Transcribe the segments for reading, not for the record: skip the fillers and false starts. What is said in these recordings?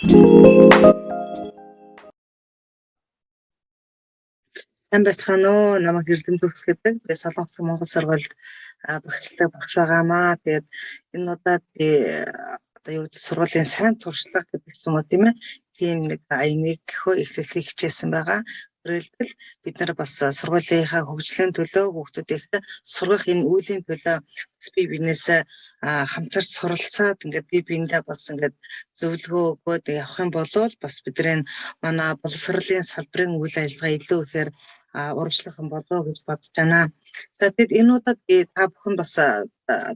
Сайн байцгаана уу? Намайг Эрдэм Төгс гэдэг. Би Солонгос Монгол сургуульд багштай багш байгаамаа. Тэгээд энэ удаад би одоо юу гэдэг сургуулийн сайн туршлага гэдэг ч юм уу, тийм ээ. Тийм нэг аяныг эхлэлийг хичээсэн байгаа. Хүрээлбэл бид нар бас сургуулийнхаа хөгжлийн төлөө, хүүхдүүдийг сургах энэ үйлийн төлөө бас бие биенээсээ хамтарч суралцаад, ингээд бие биендээ бас ингээд зөвлөгөө өгөөд явах юм бол бас бидний манай боловсролын салбарын үйл ажиллагаа илүү ихээр урагшлах юм болоо гэж бодож байна. За, тэгэд энэ удаад би та бүхэн бас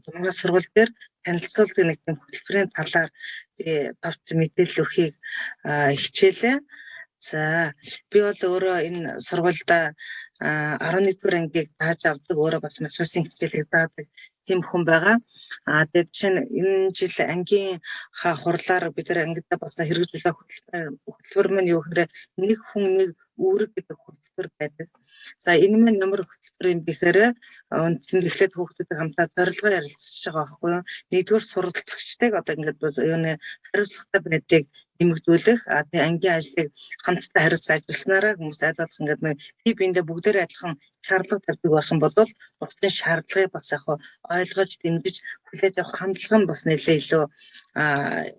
Дунгай сургууль дээр танилцуулдаг нэг тийм хөтөлбөрийн талаар би товч мэдээлэл өгөхийг хичээлээ. За, би бол өөрөө энэ сургуульд 11 дугаар ангийг зааж авдаг, өөрөө бас математикийн хичээлийг заадаг тийм хүн байгаа. А тэгээд жишээ нь энэ жил ангийн хурлаар бид нар ангидаа бас хэрэгжүүлэх хөтөлбөр маань юу гэхээр нэг хүн нэг үүрэг гэдэг хөтөлбөр байдаг. За, энэ маань ямар хөтөлбөр юм бэхээр үндсэн эхлээд хүүхдүүдтэй хамтаа зорилгоо ярилцж байгаа байхгүй юу? Нэгдүгээр суралцагчдыг одоо ингээд юуны хариуцлагатай байдлыг нэмэгдүүлэх, а тэгээ ангийн ажлыг хамтдаа хариуцсан ажилласнараа хүмүүс аль болох ингээд нэг бие биендээ бүгдээрээ адилхан шаардлага тавьдаг байх юм бол бусдын шаардлагыг бас яг ойлгож, дэмжиж хүлээж авах хандлага нь бас нэлээ илүү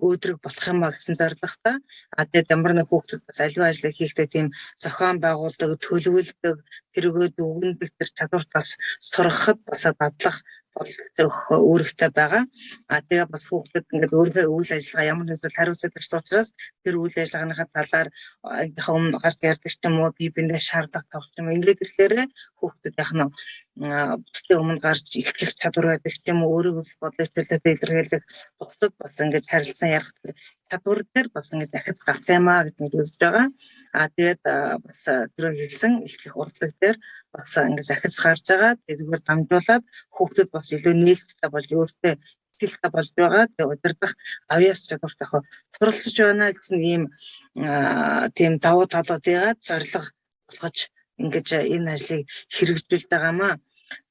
өөдрөг болох юм а гэсэн зорилготой. А тэгээд ямар нэг хүүхдэд бас аливаа ажлыг хийхдээ тийм зохион байгуулдаг, төлөвлөдөг, тэргүүд өгөндөг тэр чадварт бас сургахад бас дадлах болох үүрэгтэй байгаа. А тэгээ бас хүүхдүүд ингээд өөрийнхөө үйл ажиллагаа ямар нэг зүйл хариуцаад ирсэн учраас тэр үйл ажиллагааныхаа талаар ангийнхаа өмнө гарч ярьдаг ч юм уу, бие биендээ шаардлага тавих ч юм уу. Ингээд ирэхээр хүүхдүүд яг нь бусдын өмнө гарч илтгэх чадвар байдаг ч юм уу, өөрийгөө бодлоо чөлөөтэй илэрхийлэх, бусдад бас ингээд харилцан ярих чадвар дээр бас ингээд дахиж гарах юм а гэж үзэж байгаа. А тэгээд бас түрүү хэлсэн илтгэх урлаг дээр бас ингээд ахиж гарч байгаа. Тэгээд зүгээр дамжуулаад хүүхдүүд бас илүү нээлттэй болж, өөртөө итгэлтэй болж байгаа. Тэгээд удирдах авьяас чадварт яг суралцж байна гэсэн ийм тийм давуу талуудыгаа зорилго болгож ингэж энэ ажлыг хэрэгжүүлж байгаа маа.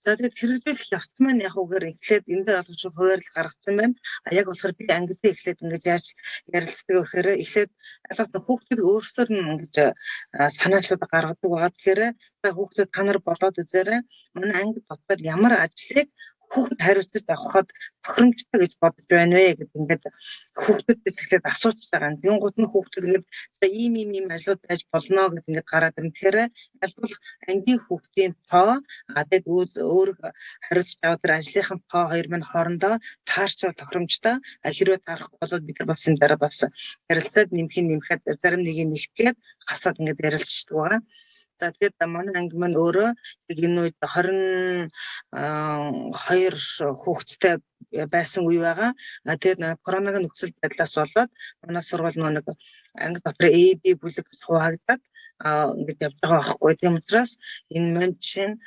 За, тэгээд хэрэгжүүлэх явц маань яг үгээр эхлээд энэ дээр олгож хуваарлал гаргацсан байна. А яг болохоор би ангидын эхлээд ингэж яаж ярилцдаг вэ гэхээр эхлээд аль болох хүүхдүүд өөрсдөр нь ингэж санаачлал гаргадаг байгаа. Тэгэхээр за, хүүхдүүд, та нар болоод үзээрэй. Манай анги дотор ямар ажлыг хүүхэд хариуцаж авахад тохиромжтой гэж бодож байна вэ гэдэг ингээд хүүхдүүдээс эхлээд асууж байгаа. Тэнгууд нь хүүхдүүд ингээд за, ийм ийм ийм ажлууд байж болно гэдэг ингээд гараад ирнэ. Тэгэхээр аль болох ангийн хүүхдийн тоо, а тэгээд өөр хариуцж аваад тэр ажлынхын тоо хоёр минь хоорондоо таарч тохиромжтой. А хэрвээ таарахгүй бол бид нар бас энэ дараа бас ярилцаад нэмхийн нэмэхэд зарим нэгийг нэгтгээд хасаад ингээд ярилцдаг байгаа. За, тэгээд манай анги маань өөрөө яг энэ үед 22 хүүхэдтэй байсан үе байгаа. Тэгээд коронагийн нөхцөл байдлаас болоод манай сургууль нэг анги дотор A, B бүлэг хуваагдаад ингэж явж байгаа байхгүй. Тийм учраас энэ маань жишээ нь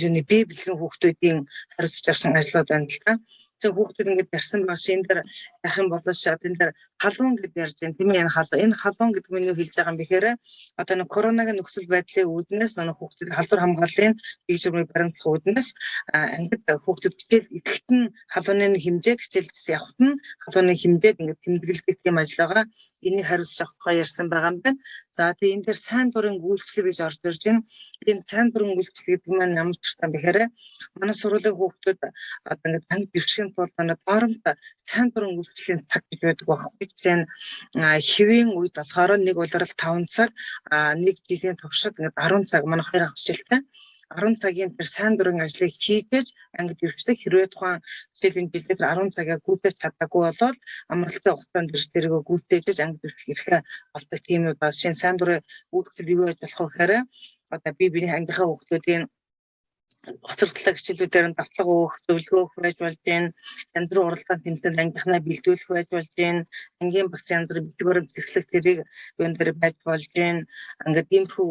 юуны B бүлгийн хүүхдүүдийн хариуцж авсан ажлууд байна л да. Тэр хүүхдүүд ингээд ярьсан баг энэ дээр яах юм бол шат энэ дээр халуун гэд ярьж байна, тийм ээ. Энэ халуун, энэ халуун гэдэг нь юу хэлж байгаа юм бэхээр одоо нэг коронагийн нөхцөл байдлын үүднээс нэг хүүхдүүд халдвар хамгааллын бие журмыг баримтлах үүднээс ангид хүүхдүүд хичээл идэхэд нь халууны хэмжээд, хичээлдээс явхад нь халууны хэмжээд ингээд тэмдэглэдэг тийм ажил байгаа. Энийг хариуцж авах ярьсан байгаа юм байна. За, тэгээ энэ дээр сайн дурын үйлчлэг гэж орж ирж байна. Энэ сайн дурын үйлчлэг гэдэг маань ямар ч юм бэхээр манай сургуулийн хүүхдүүд одоо ингээд танк дэвшихийн тулд манай доромт сайн дурын үйлчлэлийн цаг гэж байдаг байхгүй. Жишээ нь хэвийн үед болохоор нэг улирал 5 цаг, нэг жилийн туршид ингээд 10 цаг, манай хоёр хагас хичээлтэй 10 цагийн тэр сайн дурын ажлыг хийгээж ангид ирвчдэг. Хэрвээ тухайн хичээлийн жилдээ тэр 10 цагаа гүйцээж чадаагүй болвол амралтын хугацаанд ирж тэрийгэ гүйцээж ангид ирэх эрхээ олдог тийм үү. Бас шинэ сайн дурын үйлчлэл юу байж болох вэ гэхээр одоо би биений ангийнхаа хүүхдүүдийн хоцрогдлоо хичээлүүдээр нь давтлага өгөх, зөвлөгөө өгөх байж болж байна. Янз бүрийн уралдаан тэмцээнд ангийнхнаа бэлдүүлэх байж болж байна. Ангийн багц янз бүрийн бичиг баримт зэгслэх тэрийг юун дээр байж болж байна. Ингээд иймэрхүү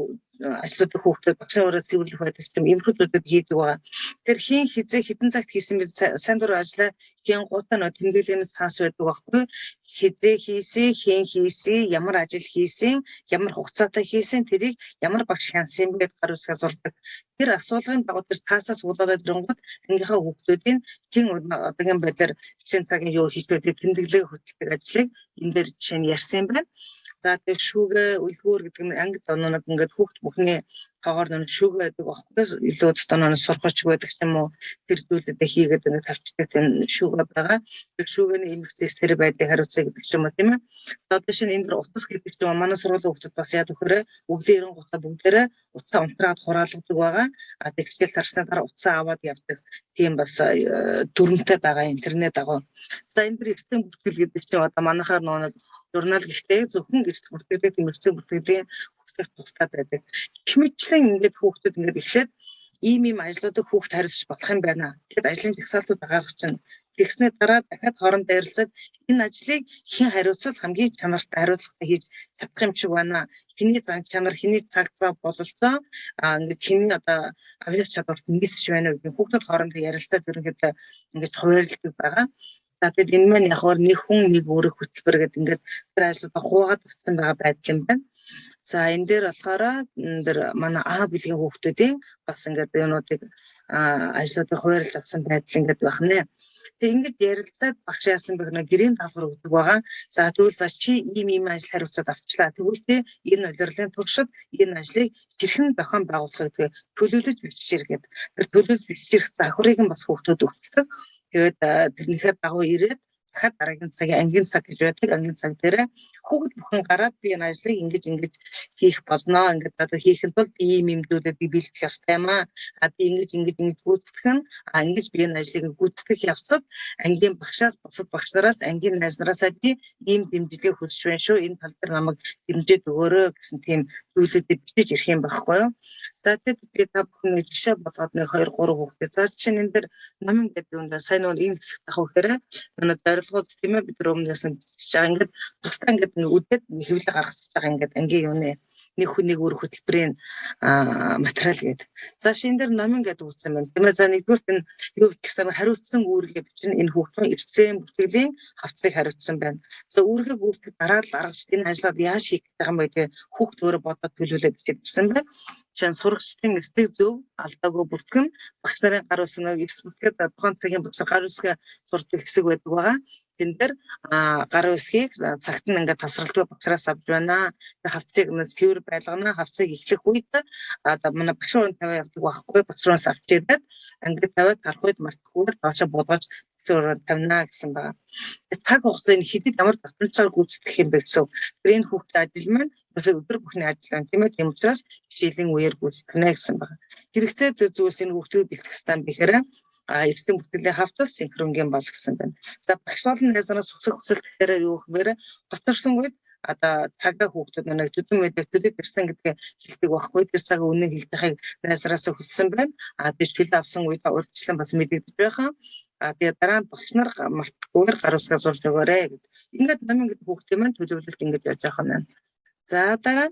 ажлуудыг хүүхдүүд багшийн өрөө цэвэрлэх байдаг ч юм, иймэрхүү зүйлүүд хийдэг байгаа. Тэр хийн хизээ хэдэн цагт хийсэн бэ, сайн дурын ажлаа Хингуудаа нөө тэмдэглэлийн цаас байдаг байхгүй. Хизээ хийсэн, хэн хийсэн, ямар ажил хийсэн, ямар хугацаатай хийсэн, тэрийг ямар багш хянасан бэ гэдээ гар үсгээ зурдаг. Тэр асуулгын дагуу тэр цаасаас суулгаад ирэнгүүт ангийнхаа хүүхдүүдийн хэн одоогийн байдлаар хичээн цагийн юу хийж байдгийг тэмдэглэгээ хөтэлдэг ажлыг энэ дээр жишээ нь ярьсан юм байна. За тэгээ шүүгээ үлгүүр гэдэг нь анги доног ингээд хүүхд бүхний тоогоор нэг шүүгээ байдаг байхгүй, илүү одоо сургууч байдаг ч юм уу, тэр зүйлүүдээ хийгээд ингээд тавьчихдаг тийм шүүгээ байгаа. Тэр шүүгээний эмх зэс тэр байдлыг хариуцъя гэдэг ч юм уу, тийм ээ. Одоо шинэ энэ дэр утас гэдэг ч юм уу, манай сургуулийн хүүхдүүд бас яад вөхөрөө өглөө 90 гутаа бүгдээрээ утсаа унтраад хураалгадаг байгаа. А тэг хичээл тарсны дараа утсаа аваад явдаг тийм бас дүрмтэй байгаа интернет дагуу. За энэ дэр эрсдэн бүртгэл гэдэг чинь одоо манайхаар нөгөө журнал гэхдээ зөвхөн эрсдэл бүртгэлээ тийм эрсдэл бүртгэлийн хүслэх тустай байдаг. Гэх мэтчлэн ингээд хүүхдүүд ингээд эхлээд ийм ийм ажлуудыг хүүхд хариуцж болох юм байна. Тэгэхэд ажлын жагсаалтууд гаргах чинь тэгснээ дараа дахиад хоорондоо ярилцаад энэ ажлыг хэн хариуцвал хамгийн чанартай хариуцлагатай хийж чадах юм шиг байна. Хэний зан чанар, хэний цаг зав бололцоо, ингээд хэний одоо авьяас чадварт нийсэж байна вэ гэдэг хүүхдүүд хоорондоо ярилцаад ерөнхийдөө ингээд хуваарлдаг байгаа. За тэгэд энэ маань яг нэг хүн нэг өөрөх хөтөлбөр гэдэг ингээд тэр ажлуудаа хуугаад өгсөн байгаа байдал юм байна. За энэ дээр болохоор энэ дээр манай А бүлгийн хүүхдүүдийн бас ингээд юунуудыг ажлуудыг хуваарлаж авсан байдал ингээд байх нэ. Тэг ингээд ярилцаад багш яасан бэ гэнэ гэрийн даалгавар өгдөг байгаа. За тэгвэл за чи ийм ийм ажил хариуцаад авчлаа. Тэгвэл тэ энэ улирлын туршид энэ ажлыг хэрхэн зохион байгуулах гэдгээ төлөвлөж бичээр гээд тэр төлөвлөж бичих захирыг нь бас хүүхдүүд өгдөг. Тэгээд тэрнийхээ дагуу ирээд дахиад дараагийн цагийн ангийн цаг гэж байдаг. Ангийн цаг дээр хүүхэд бүхэн гараад би энэ ажлыг ингэж ингэж хийх болноо. Ингээд одоо хийхин тулд би ийм юм зүйлээ би бэлтгэх ёстой юм аа. А би ингэж ингэж ингэж гүйцэтгэх нь ингэж би энэ ажлыг гүйцэтгэх явцад ангийн багшаас, бусад багш нараас, ангийн найз нараасаа би ийм дэмжлэгийг хүсэж байна шүү. Энэ тал дээр намайг дэмжиж өгөөрэй гэсэн тийм зүйлүүдийг бичиж ирэх юм байхгүй юу. За тэгэд би та бүхэн нэг жишээ болгоод нэг 2 3 хүүхдээ. За жишээ нь энэ дэр номын гэдэг юм да сайн нөр энэ хэсэгт авах гэхээр нэг зорилгууд тийм ээ бид нар өмнөөс нь бичиж байгаа. Ингээд тусдаа ингээд нэг үдээд хэвлэл гаргаж байгаа ингээд ангийн юуны нэг хүн нэг өөр хөтөлбөрийн материал гэдэг. За шинэ дээр номын гэдэг үгсэн байна. Тийм ээ, за нэгдүгüүрт энэ юу гэсэн хариуцсан үүргээ бичнэ. Энэ хүүхдийн эрсдэн бүртгэлийн хавцыг хариуцсан байна. За үүргээ гүйцэтгэх дараа л аргач энэ ажлаад яаж хийх гэдэг юм бэ гэдэг хүүхд өөрөө бодоод төлөвлөлөө бичээд ирсэн байна. Жишээ нь сурагчдын эсдэг зөв алдаагүй бүртгэн, багш нарын гар үсэг нэг эрс бүртгээд тухайн цагийн багш гар үсгээ сурдаг хэсэг байдаг байгаа. Тэн дээр гар үсгийг цагт нь ингээд тасралтгүй багшраас авч байна. Хавцыг цэвэр байлгана. Хавцыг эхлэх үед одоо манай багш руу тавиа явдаг байхгүй, багш руу авч ирээд ангид тавиад тарах үед мартахгүйгээр доошо буулгаж өрөөнд тавина гэсэн байгаа. Цаг хугацааны хэдэд ямар давтамжаар гүйцэтгэх юм бэ гэсэн. Тэр энэ хүүхдийн ажил маань өдөр бүхний ажил байна, тийм ээ. Тийм учраас хичээлийн үеэр гүйцэтгэнэ гэсэн байна. Хэрэгцээ зүйлс энэ хүүхдийг бэлтгэх ёстой юм гэхээр эрсдэн бүртгэлийн хавтас синхронгийн бол гэсэн байна. За багш болон найз нараас хүсэх хүсэлт гэхээр юу гэхээр готорсон үед одоо цагаа хүүхдүүд нэг төдөн мэдээ төдөд ирсэн гэдгээ хэлдэг байхгүй, тэр цагаа үнэн хэлдэхийг найзараас хүссэн байна. А тийч чөлөө авсан үед урьдчилан бас мэдэгдэж байхаа. А тэгээ дараа нь багш нар мартахгүйгээр гар үсгээ зурж өгөөрэй гэд. Ингээд номын гэдэг хүүхдийн маань төлөвлөлт ингэж яаж явах нь. За дараа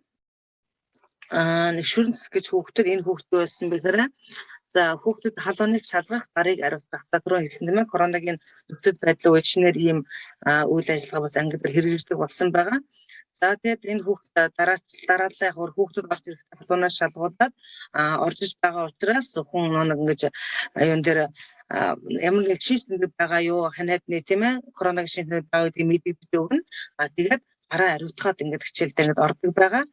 нэг шүрэнц гэж хүүхдүүд энэ хүүхдүүд байсан бэхээр за хүүхдүүд халууныг шалгах, гарыг ариутгах. За түрүү хэлсэн тийм ээ, коронагийн нөхцөл байдлын үед шинээр ийм үйл ажиллагаа бас анги дээр хэрэгждэг болсон байгаа. За тэгээд энэ хүүхд дараалал яг хүүхдүүд орж ирэх халуунаас шалгуулад орж иж байгаа учраас хүн нэг ингэж юун дээр ямар нэг шинж тэмдэг байгаа юу, ханиадны тийм ээ, коронагийн шинж тэмдэг байгаа гэдгийг мэдэгдэж өгнө. А тэгээд гараа ариутгаад ингээд хичээлдээ ингээд ордог байгаа.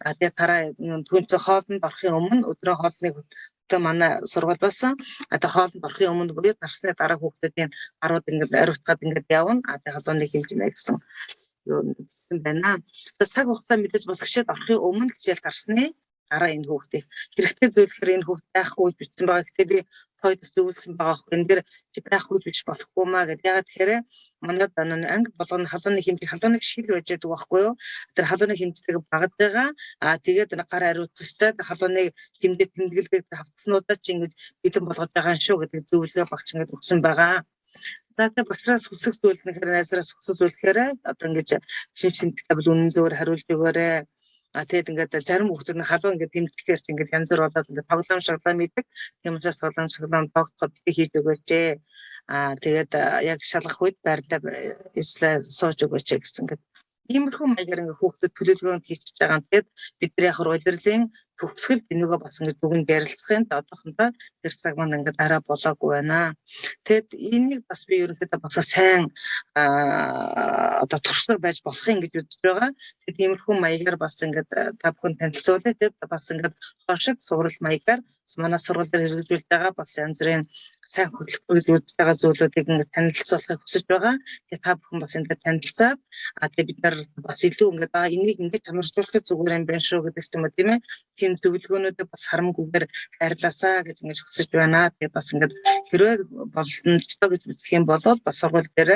А тэгээд тараа түнцэн хоолнд орохын өмнө өдрөө хоолныг одоо манай сургууль болсон. Одоо хоолнд орохын өмнө буюу тарсны дараа хүүхдүүдийн гарууд ингээд ариутгаад ингээд явна. А тэгээд халууныг хэмжинэ гэсэн юу бичсэн байна. За цаг хугацаа мэдээж бас хичээл орохын өмнө, хичээл тарсны дараа энэ хүүхдийг хэрэгтэй зүйлхээр энэ хүүхд байхгүй гэж бичсэн байгаа. Гэхдээ би тойд зөвлөсөн байгаа хөх энэ дэр чи байхгүй биш болохгүй маа гэд. Ягаад тэгэхээр манад анги болгоно халууны хэмжээ, халууны шил байж байгаа байхгүй юу? Тэр халууны хэмжээг багаж байгаа. А тэгээд гар ариутгагчтай халууны хэмжээ тэмдэглэдэг хавтснуудаа чи ингэж бэлэн болгож байгаа юм шүү гэдэг зөвлөгөө багч ингэж өгсөн байгаа. За тэгээ багшраас хүсэх зүйл нэхэр найзраас хүсэх зүйл гэхээр одоо ингэж шинж тэмдэгтэй бол үнэн зөвөр хариулж өгөөрэй. А тэгэд ингээд зарим хүүхдүүд нь халуун ингээд тэмдэглэхээс ингээд янз бүр болоод ингээд тоглоом шоглоом идэг. Тийм учраас тоглоом шоглоом тогтоход бити хийж өгөөч. Тэгээд яг шалгах үед байрандаа эзлээ сууж өгөөч гэсэн ингээд иймэрхүү маягаар ингээ хүүхдүүд төлөвлөгөөнд хийчихэж байгаа юм. Тэгээд бид нар яг улирлын төгсгөл энийгөө бас ингээ дүгэнд ярилцах юм. Одоохондоо тэр цаг маань ингээ дараа болоогүй байна. Тэгэд энийг бас би ерөнхийдөө бас сайн одоо туршлага байж болох юм гэж үзэж байгаа. Тэгэд иймэрхүү маягаар бас ингээд та бүхэн танилцуулъя. Тэгэд бас ингээд хойшид сурал маягаар манай сургууль дээр хэрэгжүүлж байгаа бас янз бүрийн сайн хөтөлбөр гэж үзэж байгаа зүйлүүдийг ингээд танилцуулахыг хүсэж байгаа. Тэгээ та бүхэн бас ингээд танилцаад тэгээ бид нар бас илүү ингээд энийг ингээд чанаржуулах зүгээр юм байна шүү гэдэг ч юм уу, тийм ээ. Тийм зөвлөгөөнүүдийг бас харамгүйгээр хайрлаасаа гэж ингэж хүсэж байна. Тэгээ бас ингээд хэрвээ боломжтой гэж үзэх юм бол бас сургууль дээр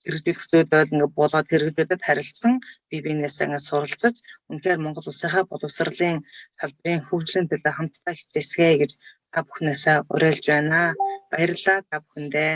хэрэгжүүлэх зүйл бол ингээд буулгаад хэрэгжүүлээд харилцан бие биенээсээ ингээд суралцаж үнэхээр Монгол улсынхаа боловсролын салбарын хөгжлийн төлөө хамтдаа хичээсгээ гэж та бүхнээсээ уриалж байна. Баярлалаа та бүхэндээ.